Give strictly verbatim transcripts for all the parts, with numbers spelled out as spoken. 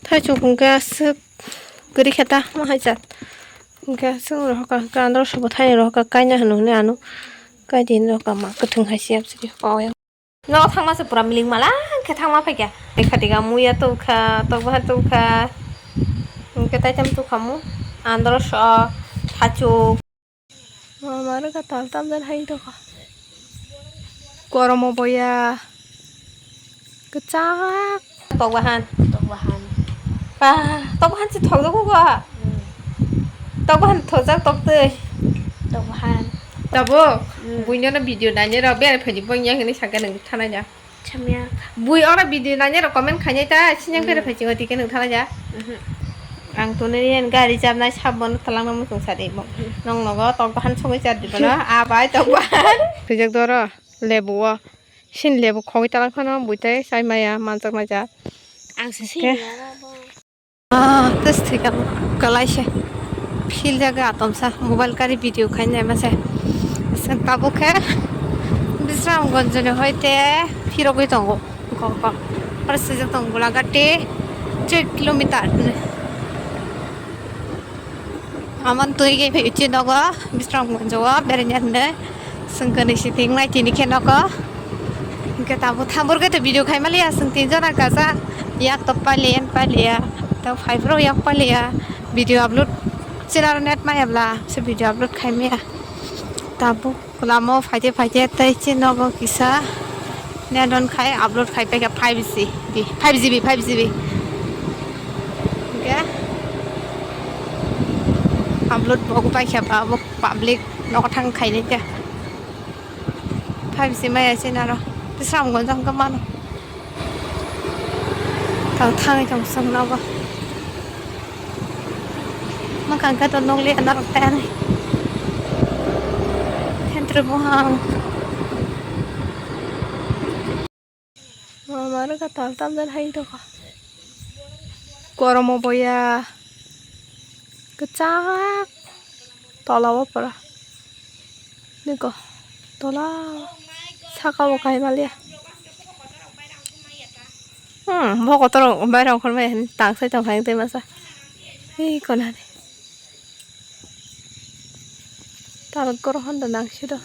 Thaichuk hwnkhe aswk kwrwi khe ta ma hai jat. Hwnkhe aswk rohorkha, hwnkhe andro sobo thani rohorkha, kaina hwnwi hwnwi ano kai di hinwi rohorkha, ma kwthwng hai se yapsidi o. Nogo thangma se pura miling mala khe thangma phaikha. Ekha dega muya tubukha, tok bahan tubukha. Hwnkhe taitam tubukha mu. Andro so, thachuk. Mama rwkha tal tamjani hai tongkha. Goromo boya. Kwchak. Tok bahan. Tok bahan. Ah, tok bahan se thok dogo ba. Hmm. Tok bahan thokjak tok twi. Tok bahan. Tabo, hmm, buino no video nainai rok berai phaidi bong yang hinwi sakha nang thanai ja. Chamya. Bui oro video nainai rok comment khainai ta, sinyang, hmm, berai phai chingo tike nang thanai ja. Mhm. Ang tonwi yen gari jabnai sabon talangma muchung sadi mo. Mhm. Nong nogo tok bahan sogwi char di bono. A bai tok bahan. Thwijak doro lebu o. Sin lebu khogwi talang phano bui tei chai maya manjak nai ja. Ang se, okay, sini ya bo. Ah, tei swikang kwlai se. Phil jaga atomsa mobile kari video khainai ma se. Swng tabuk khe Bisramganj ni hoi te phirogwi tongo. Kok kok. Aro swijak tongo Golaghat tei choi kilometer hinwi. Amon twi khe phai uchi nogo Bisramganj o beraina hinwi. Swng kwnwi si tingnai tini khe nogo. Hwnkhe tabuk thamburgwi tei video khaimaliya swng tinjona kaisa. Yak tok pailiya, yan pailiya. Tei phaiphuru yak pailiya. Video upload chwla net maya bwla se video upload khaimaya. Tabuk lama o phaide phaide tei chini nogo kisa net on khai upload khai paikha five G B, five G B, five G B. Hwnkhe upload bo paikha ba bo public nogo thang khainai khe. Five G maya chini aro Bisramganj o hwnkhe mano. Tang thangwi tong chwng nogo. Mwkhang khe to nukliya norok tei ani. Thentwrwi buphang. Mama rwkha tal tamjani hai tongkha. Goromo boya. Kwchak. Tola o pura. Niko. Tola. Saka o kaimalia. Hmm, bo kotor bai rong khormai tang sai tong phai tei masa. Ei konani. Tal grohon da nang sido.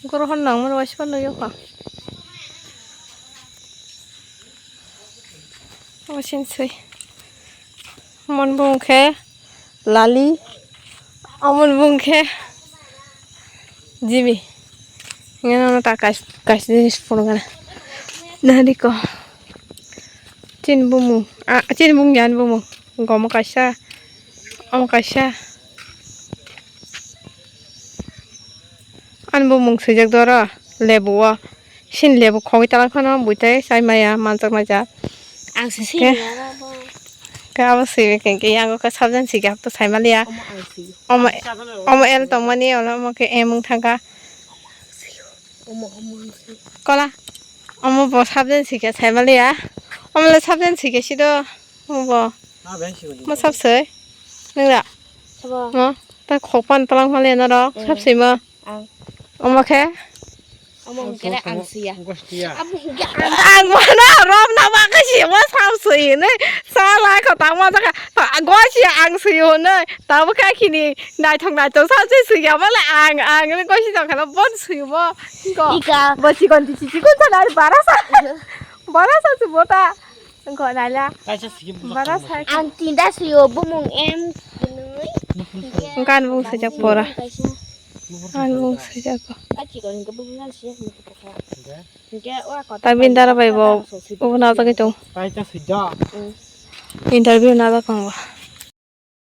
Grohon nang mano waisa nugui kha. Wasin sui. Mon bung khe lali. Amon bung khe jimi. Ngena no ta kais kais jinis phunukana. Nani ko. Chin bumung. Ah, chin bung yan bumung. Gomo kaisa. Omo kaisa. Ani bumung swijak doro lebu o. Sin lebu khogwi talang phano bui tei chai maya manjak nai jak. Ang se sini. Khe abo simi khe khe yango khe sabjani swijak to sai maliya. Omo ang swi. Omo, omo el tongmani ono omo khe emung thangkha. Omo, omo ang swi. Kola. Omo bo sabjani swijak sai maliya. Omo le sabjani swijak sido. Omo bo. Mo sab swi. Nung da. Sabo. Mo. Ta khok pan talang maliya norok. Mm. Sab swi mo. Ang. Omo khe? Omo hwnkhe ang swi ya. Gostiya. Abo hwnkhe ang. Ang mano romna bagwi simo sam swi hinwi. Sala kho tangma jaka. Gostiya ang swi hinwi. Tabo khe khini naithok naithok sam swi swi ya bole ang ang ni gosti jaka no bon swi bo. Ika. Bo chikon ti chikon sana bara sa. Bara sa swi bota. Wngkha naila. Kaisa sigi bwswk bara tongma sa. Ang tinta suyo bumung em. Hwnkhe ani bumung swijak pora. Ani bumung swijak. Kachi ko hwnkhe bumung nang swijak hwnkhe pora. Hwnkhe ua kota. Tabin dara bai bo ubo na jagwi tong. Kaisa swijak. Interview na jakong ba.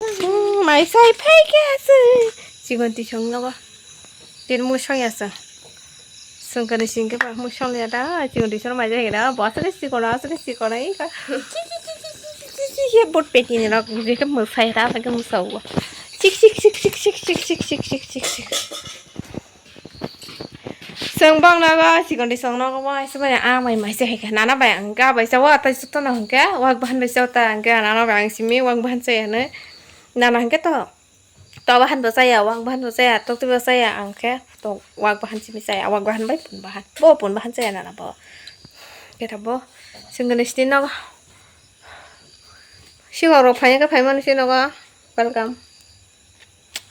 Hmm, mai sai phai khe aswk. Chikon tisong nogo. Tin musong ya aswk. Sungkani singke ba musong ya da. Chikon tisong mai jai da. Bo aswk chikon, aswk chikon ai ka. Ye bot peti ni rok je ke musai da ke musau. Chik chik chik chik. Chwng bang nago chikon tisong nogo bo aswk bai ang mai mai se hai khe nana bai ang ga bai sa wa tai suk tono hwnkhe wak bahan bai sa ta hwnkhe nana bai ang simi wak bahan se hwno. Nana hwnkhe to, to bahan bo chaya, wak bahan bo chaya, tok twi bo chaya, ang khe to wak bahan simi chaya, wak bahan bai pun bahan. Bo pun bahan chaya nana bo. Khe ta bo singni sini no. Tei borok phaina khe phaimani se nogo. Welcome.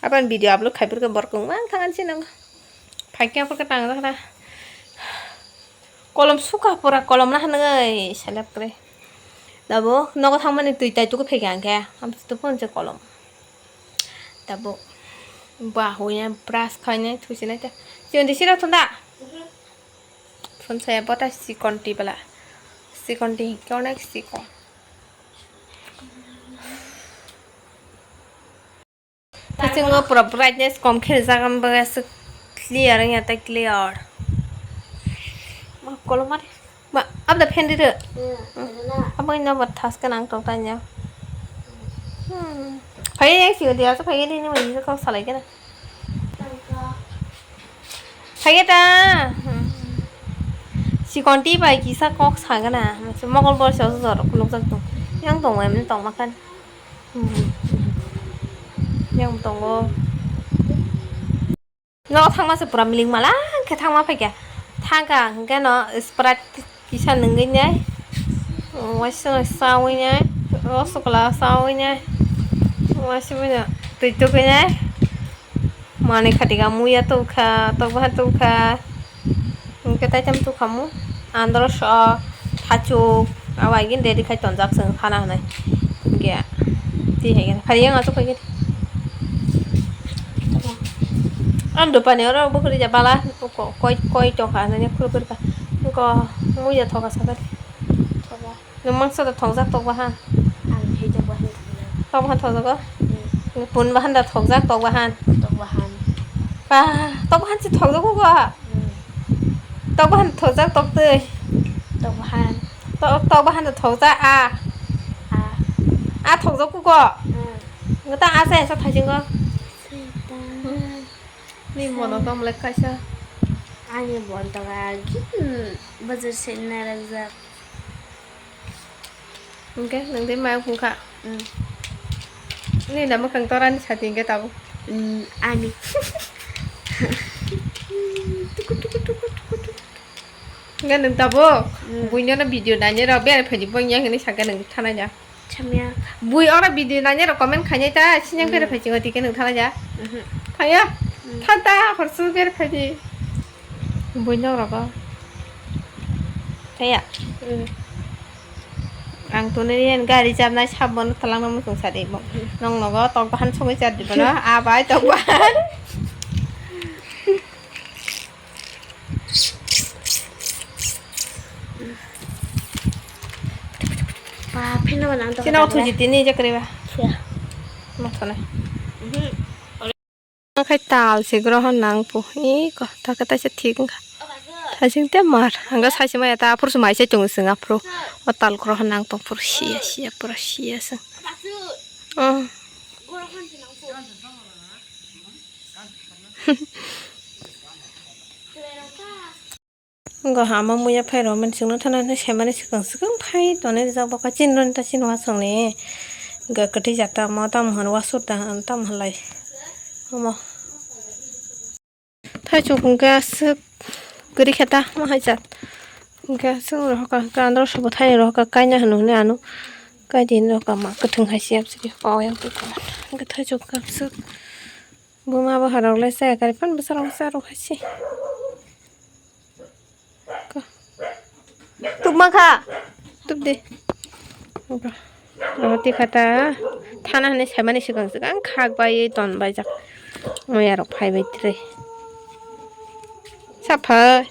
Apan video upload khai phurkhe borok wng mang thangani se nogo. Phaikhe aphurkhe tang jakna. Kolom suka pura kolom na hanwi selep kre. Dabo nogo thangmani twi tai tuku phaikha hwnkhe. Am tu phone se kolom. Dabo ba hoya brush khainai thusinai ta. Siyon di sira thunda. Phone saya bota sikon ti bala. Sikon ti hingke onek sikon. Bisingo pura brightness kom khe rijak, am bagwi aswk clear wngya tei clear. Ma kolom mari. Ma, abda phen riri. Hmm, hmm. Abo ino bo thas gwnang tong tanya. Hmm. Phai yang sing dia, phai ni ni kok salai kena. Phai ta. Hmm. Sikon ti bai kisa kok sagana. Mokol bor se jor kuluk jak tong. Yang tong em tong makan. Hmm. Yang tongo. No thangma se pura miling mala khe thangma phaikha. Thangkha hwnkhe no Sprite kisa nungwi nai. Waisa chawi nai. Rosgola chawi nai. Waisa bini twi tugwi nai. Manwi khatika muya tubkha, tokbahan tubkha. Hwnkhe taitam tubkhamu. Andro so thachuk. Abo agini ready khai tonjak chwng phana hwnwi. Hwnkhe twi hai khe phai yang aswk phai khe. Ang dopani oro bukhuri ja bala ko-, koi, koi tongkha nini khuru khuru kha. Ko muya thoka sakha. Thoka. Nwng mangsa da thokjak tok bahan. Ang hei tok bahan. Tok bahan thokjago? Hmm. Pun bahan da thokjak tok bahan. Tok bahan. Ba, tok bahan si thokjago go. Hmm. Tok bahan thokjak tok twi. Tok bahan. Tok, tok bahan da thokjak a. A. A thokjago go. Hmm. Ngata a sa sa thajingo. Sita. Ni mono tong le kaisa. Ani bon tong a gin bwswk se narwkjak. Hwnkhe nwng tei mayung phungkha. Mm. Nini da mwkhang torani sati hwnkhe tabuk. Mm, ani. Tuku, tuku, tuku, tuku, tuku. Hwnkhe nwng tabuk. Mm. Buino no video nainai rok berai phaidi bo wngya hinwi sakhe nwng thanai da. Chamya. Bui oro video nainai rok comment khainai ta, sinyang Mm. berai phaidi tike nwng thanai da. Mhm. Thangya. Mm. Thanta horsu berai phaidi. Buino rogo. Thaya. Mm. Ang tuni yen gari chabnai sabon talangna muchung sadi bo. Mm. Nong nogo tok bahan sogwi char di bono. Abai tok bahan. Ba, pheno nang to Sino kata thuji tini je kariba. Siya. Mathone. Mhm. Khai tal se grohon nang po. Iko, ta kata se thik wngkha. Thajing te mar. Hanga sai se maya ta phuru se mai se chung sing aphuru. O tal grohon nang tong phuru sia, sia, pura sia se. Oh. Ngo hama muya phai rw mani chwngno thana hinwi saimani swkang swkang phai tonwi rijak bwkha chini rwni ta chini wasongni hwnkhe kwtwi jata omo tamo hwn wasuk da tamo hwnlai omo. Thaichuk hwnkhe aswk kwrwi khe ta omo hai jat hwnkhe aswk rohorkha hwnkhe andro sobo thani rohorkha kaina hwnwi hwnwi ano kaidi hinwi rohorkha ma kwthwng hai se yapsidi kok yang twi tongmani hwnkhe thaichuk hwnkhe aswk. Buma baharok le chaya kari phan bwsarok bwsarok hai se. Ko. Tubma kha. Tubdi. Ko. Roti khata. Thana hinwi saimani swkang swkang khak bai ton bai jak. Moya rok phai bai tre. Sapha.